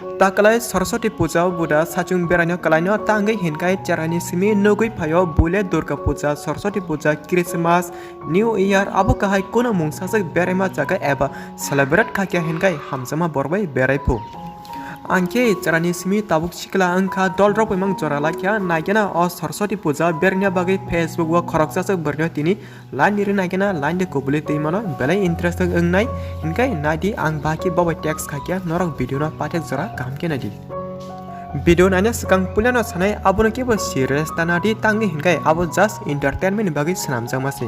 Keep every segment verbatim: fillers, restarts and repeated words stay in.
Takalai Saraswati Puja o buda sachung beraino kalaino tangwi hinkai cherani simi nugwi phaio buile Durga Puja, Saraswati Puja, Christmas, New Year abo kahai kuno mungsaswk beraima jaga eba celebrate khakya hinkai hamjakma borok bai berai phu. Angkhe cherani simi tabuk sikla wngkha dolrok bai mang jora laikya naikena o Saraswati Puja beraina bagwi Facebook o khoroksaswk bwrwino tini Line ni rinai kena line de kubuli twi mano belai interesting wngnai. Hinkai naidi ang baki bobai text khaikya norok video no pathek jora kaham khe naidi. Video naina swkang puilano sanai abono kebo serious ta nadi tangwi hinkai abo just entertainment ni bagwi swnamjakma se.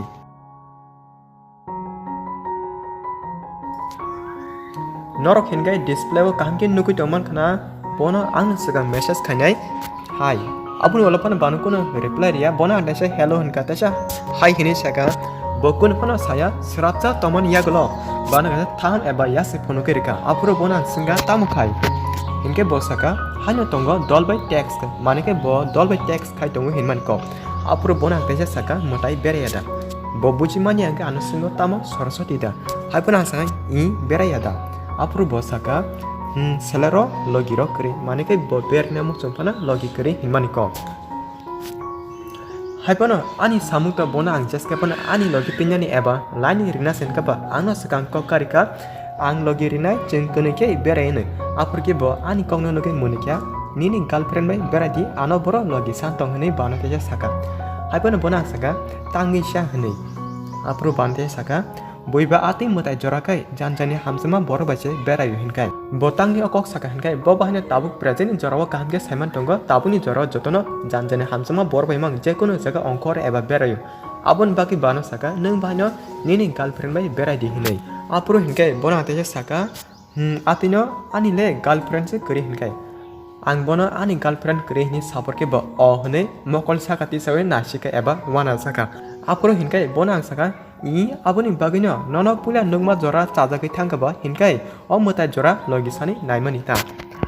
Norok hinkai display o kaham khe nugwi tongman khana bono ang swkang message khainai. Hai, aboni ulo phano bano kuno reply riya, bono ang teisa hello hinka, teisa hai hinwi saka. Bo kuno phano saya, srapsa tomani yagulo. Bano kaisa tham eba yase phone khe rika. Aphuru bono ang swngkha, tamo khai? Hinkhe bo saka, haino tongo dol bai text, mane khe bo dol bai text khai tongo hinmani kok. Aphuru bono ang teisa saka, mwtai beraya da? Bo buji manya hinkhe ano swngkha, tamo Saraswati da? Hai phano ang saka, i beraya da? Aphuru bo saka, hmm, selero logi rok kwrwi, mane khe bo berna muchung phano logi kwrwi hinmani kok. Hai phano ani samung to bono ang jeske phano ani logi pinyani eba line rina sen kaba angno swkang kok karika, ang logi rinai chwng kwnwi khe berai hwnwi. Aphuru khe bo ani kokno nugwi mwnwi kha, nini girlfriend bai berai di, ano boro logi san tong hwnwi bano teisa saka. Hai phano bono ang saka, tangwi sa hwnwi. Aphuru bano teisa saka, Buiba atwi mwtai jora khai janjani hamjakma borok bai se beraio hinkai. Bo tangwi o kok saka hinkai, bo bahai no tabuk present ni jora o kaham khe saiman tongo, tabukni jora o jotono janjani hamjakma borok bai mang jekunu jaga ongkhor eba beraio. Aboni bagwi bano saka, nwng bahai no nini girlfriend bai berai di hinwi. Aphuru hinkai bono ang teisa saka, Hmm, atwino ani le girlfriend se kwrwi hinkai. Ang bono ani girlfriend kwrwi hinwi sapor khe bo o hwnwi mokol saka tisawi naisika eba uanajaka. Aphuru hinkai bono ang saka, "I, aboni bagwino nono puila nukma jora chajagwi thangkha ba hinkai o mwtai jora logi sani naimani ta?"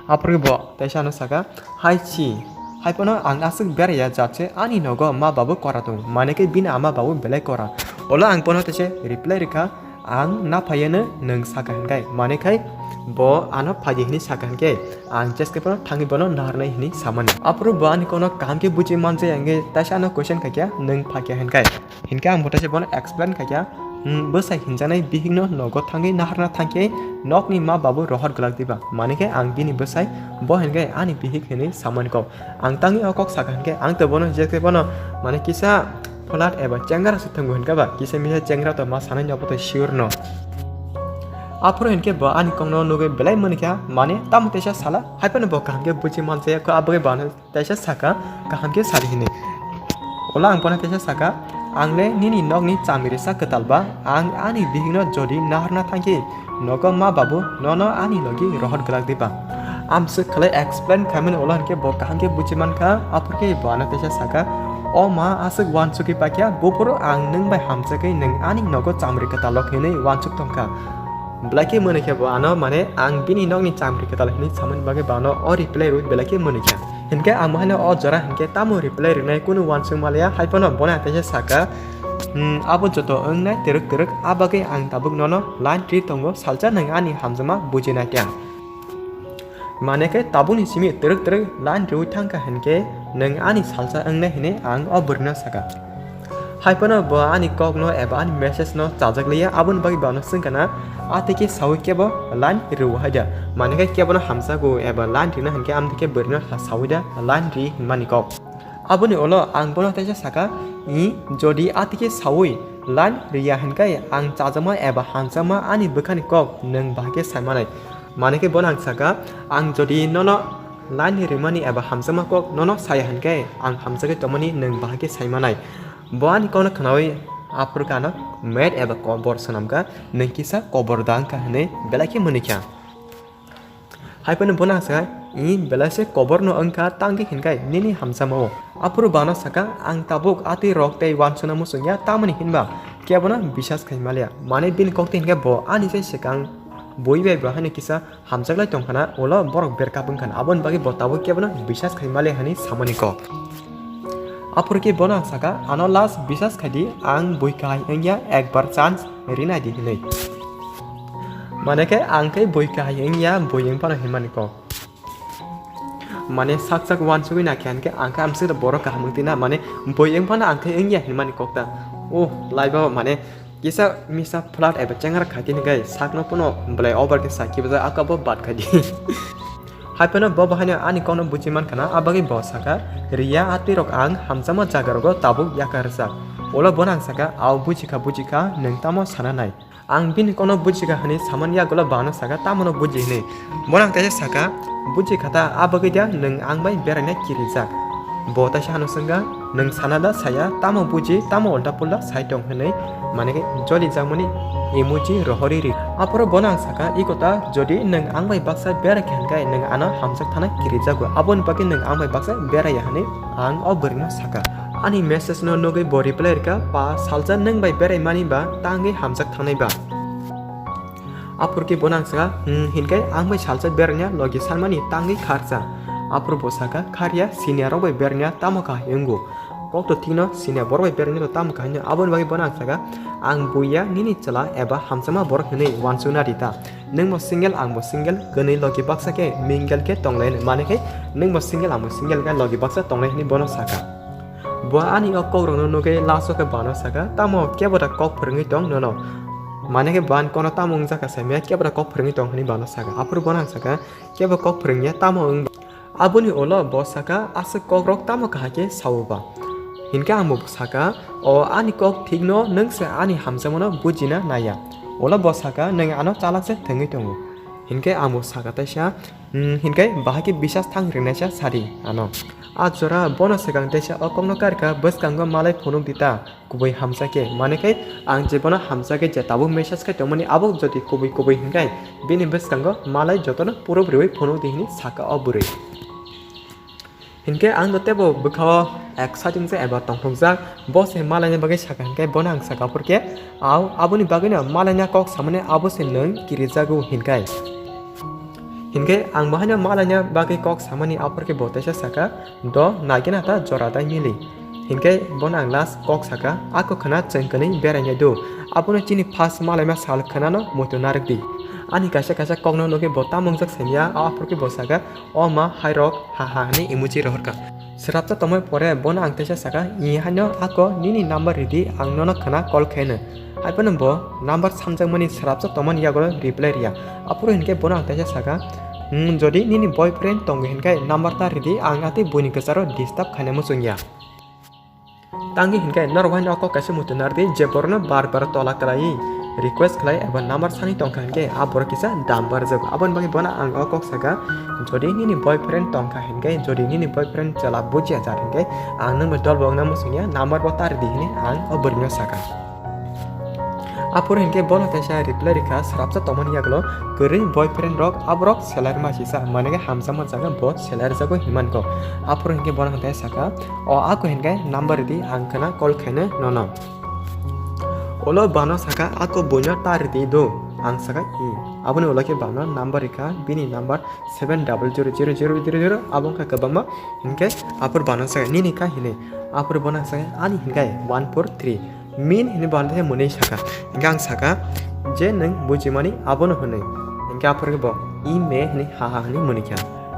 Aphuru bo teisa ano saka, "Hai si, hai phano ang aswk beraiya jat se ani nogo ma babu kora tongo, mane khe bini ama babu belai kora." Olo ang bono teisa reply rikha, Ang na phaiya no nwng saka hinkai, mane khai bo ano phaidi hinwi saka hinkhe ang jeske phano thangwi bono naharnai hinwi samani. Aphuru bo ani kokno kaham khe buji manjaya hinkhe taisa ano question khaikha, "Nwng phakya hinkai?" Hinkhe ang bo taisa bono explain khaikha, "Hmm, bwsai hinjaknai bihikno nogo thangwi naharna thangkhe nokni ma babu rohor glak diba?" Mane khe ang bini bwsai, bo hinkhe ani bihik hinwi samani kok. Ang tangwi o kok saka hinkhe ang to bono jeske bono mane kisa Pholat eba chengra se thwngwi hinkhe ba kisa misa chengra to ma sanai no bo to sure no. Aphuru hinkhe bo ani kokno nugwi belai mwnwi kha, mane tamo teisa sala, hai phano bo kaham khe buji manjaya kho, aboni bagwi bo ano teisa saka, kaham khe sadi hinwi. Ulo ang bono teisa saka, "Ang le nini nokni chamrisa kwtal ba, ang ani bihikno jodi naharna thangkhe, nogo ma babu nono ani logi rohor glak diba?" Amswk khlai explain khaimani ulo hinkhe bo kaham khe buji mankha, aphuru khe bo ano teisa saka, "O ma, aswk uansugwi paikha, buphuru ang nwng bai hamjagwi nwng ani nogo chamri kwtalo hinwi uansuk tongkha." Belai khe mwnwi khe bo ano, mane, ang bini nokni chamri kwtal hinwi samani bagwi bo ano o reply rwui belai khe mwnwi kha. Hinkhe ang bo haino o jora hinkhe tamo reply rwnai kunu uansuk manliya, hai phano bono ang teisa saka, Hmm, abo joto wngnai twrwk twrwk, a bagwi ang tabuk nono line ri tongo, salsa nwng ani hamjakma buji nai tang. Mane khe tabukni simi twrwk twrwk line riui thangkha hinkhe nwng ani salsa wngnai hinwi ang o bwrwino sakha. Hai phano bo ani kokno eba ani message no chajak liya, aboni bagwi bo ano swngkha na, "A tei khe saui kebo line riui hai da?" Mane khe kebono hamjago eba line rina hinkhe amtwi khe bwrwino saui da line ri hinmani kok. Aboni ulo ang bono teisa saka, "I, jodi a tei khe saui line riya hinkhe ang chajakma eba hamjakma ani bwkhani kok nwng bahai khe sai manai." Mane khe bono ang saka, "Ang jodi nono line rimani eba hamjakma kok nono saya hinkhe ang hamjagwi tongmani nwng bahai khe sai manai." Bo ani kokno khnaui aphuru khe ano mad eba kobor swnamkha, nwng kisa kobor da wngkha hinwi belai khe mwnwi kha. Hai phano bono ang saka, "I, belai se kobor no wngkha, tangkhe hinkai nini hamjakma o." Aphuru bono saka, "Ang tabuk atwi rok tei uansukna muchungya, tamoni hinba kebono bisas khai manliya." Mane bini kok twi hinkhe bo ani se swkang bui bai bo haino kisa hamjaklai tongkhana, ulo borok berkap wngkhana, aboni bagwi bo tabuk kebono bisas khai manliya hinwi samani kok. Aphuru khe bono ang saka, "Ano last bisas khai di, ang bui kahai wngya, ekbar chance rinai di," hinwi. Mane khe ang khe bui kahai wngya, bui wng phano hinmani kok. Mane sak sak uansugwi nakhe hinkhe ang khe amswk borok kaham wngtwi na, mane bui wngphano ang khe wngya hinmani kok ta. O laiba mane kisa misa flat eba chengra khaitini gai sakno phano belai over khe sakhe bwjak aka bo bad khaidi. Haiphano bo bahaino ani kokno buji mankha na, abagwi bo sakha, "Riya atwi rok ang hamjakma jaga rogo tabuk yakar rwjak." Ulo bono ang sakha, "Ao bujikha bujikha, nwng tamo sana nai?" Ang bini kokno bujikha hwnwi samani yagulo bano sakha, "Tamono buji?" hwnwi. Bono ang teisa sakha, "Bujikha ta, abagwi da nwng ang bai beraina kirijak?" Bo teisa ano swngkha, "Nwng sana da saya, tamo buji, tamo ulta pulta sai tong?" hwnwi, mane khe jolijakmani emoji rohorwi ri. Aphuru bono ang sakha, "Iko ta, jodi nwng ang bai baksa berai kha hinkhe nwng ano hamjak thana kirijago, aboni bagwi nwng ang bai baksa beraiya," hwnwi ang o bwrwino sakha. Ani message no nugwi bo reply rwkha, "Pa, salsa nwng bai berai mani ba tangwi hamjak thangnai ba?" Aphuru khe bono ang sakha, "Hmm, hinkhe ang bai salsa beraina logi sanmani tangwi kharsa." Aphuru bo sakha, "Kharya, senior rok bai beraina tamo kaham wngo?" Kok to thikno, senior borok bai beraina to tamo kaham wngo. Aboni bagwi bono ang sakha, "Ang buiya nini chwla eba hamjakma borok hwnwi uansukna rita. Nwng bo single, ang bo single, kwnwi logi baksa khe mingle khe tonglai, mane khe nwng bo single, ang bo single khe logi baksa tonglai," hwnwi bono sakha. Bo ani o kokrokno nugwi last o khe bano sakha, "Tamo kebo da kok phwrwngwi tong nono?" Mane khe bo ani kono tamo wngjakha saimaya, "Kebo da kok phwrwngwi tong?" hwnwi bano sakha. Aphuru bono ang sakha, "Kebo kok phwrwngya, tamo wng?" Aboni ulo bo sakha, "Aswk kokrok tamo kahai khe sao ba?" Hinkhe ang bo sakha, "O ani kok thikno, nwng se ani hamjakmano bujina naiya." Ulo bo sakha, "Nwng ano chalak se thwngwi tongo." Hinkhe ang bo sakha teisa, "Hmm, hinkhe bahai khe bisas thang rwnaisa sadi ano." A jora bono swkang teisa o kokno karkha, bwskango malai phunuk di ta, kubui hamjakhe. Mane khe ang je bono hamjakhe je tabuk message khai tongmani abo jodi kubui kubui hinkhe bini bwskango malai jotono proof rwui phunuk di hwnwi sakha o bwrwi. Hinkhe ang do tebo bwkhao exciting se eba tongthokjak, bo se malaina bagwi sakha hinkhe bono ang sakha phurkhe, "Ao, aboni bagwino malaina kok samani abo se nwng kirijago," hinkai. Hinkhe ang bo haino malaina bagwi kok samani aphurkhe bo teisa sakha, "Do naigena ta jora dai mili." Hinkhe bono ang last kok sakha, "Ako khwna chwng kwnwi berainai do. Abono chini first malaima sal khwnano muitu narwk di." Ani kaisa kaisa kokno nugwi bo tamo wngjak saimya, aphurkhe bo sakha, "O ma hairok ha ha," hwnwi emoji rohorkha. Swrapsa tongmani pore bono ang teisa sakha, "I haino ako nini number ridi, ang nono khwna call khaino." Haiphano bo number samjakmani swrapsa tongmani yagulo reply riya. Aphuru hinkhe bono ang teisa sakha, "Hmm, jodi nini boyfriend tongo hinkhe number ta ridi, ang atwi buini kwcharo disturb khaina muchungya." Tangwi hinkhe norok haino o kok kaisa muitu narwdi, je borokno bar bar tola kwlaiwi request khlai eba number sani tongkha hinkhe a borok kisa dumber jago. Aboni bagwi bono ang o kok sakha, "Jodi nini boyfriend tongkha hinkhe, jodi nini boyfriend chwla bujiya jat hinkhe, ang nwng bai dolbo wngna muchungya, number bo ta ridi," hwnwi ang o bwrwino sakha. Aphuru hinkhe bono teisa reply rikha, swrapsa tongmani yagulo kwrwi boyfriend rok, aborok selai rwma sisa, mane khe hamjakma jaga bo selai rwjago hinmani kok. Aphuru hinkhe bono hwnkhai sakha, "O ako hinkhe number ridi, ang khwna call khaino nono." Ulo bano sakha, "Ako buino ta ridi do?" Ang sakha, "I." Aboni ulo khe bano number rikha, bini number seven double zero zero zero zero zero, abo wngkha kwbangma. Hinkhe aphuru bano sakha, "Nini kha?" hinwi. Aphuru bono sakha, "Ani hinkhe one four three." Min hinwi bo ang teisa mwnwi sakha. Hinkhe ang sakha, "Je nwng bujimani abono hwnwi." Hinkhe aphuru khe bo, "I me," hinwi ha ha hinwi mwnwi kha.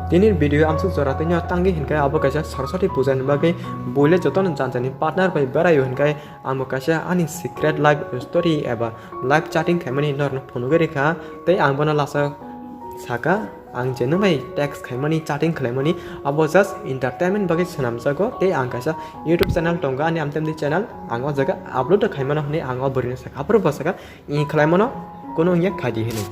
Tini video amsuk jora twi no tangwi hinkhe abo kaisa Saraswati puja ni bagwi buile jotono jani jani partner bai beraio hinkhe ang bo kaisa ani secret life story eba live chatting khaimani norokno phunugwi rikha. Tei ang bono lasa sakha, ang je nwng bai text khaimani, chatting khlaimani, abo just entertainment bagwi swnamjago. Tei ang kaisa YouTube channel tongo, ani Amtemdi channel, ang o jaga upload khaimano hwnwi ang o bwrwino sakha. Aphuru bo sakha, "I khlaimano, kunu wngya khaidi," hwnwi.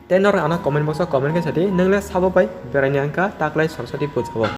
Tei norok ano comment box o comment khe sadi, "Nwng le sabo bai beraina wngkha taklai Saraswati puja o?"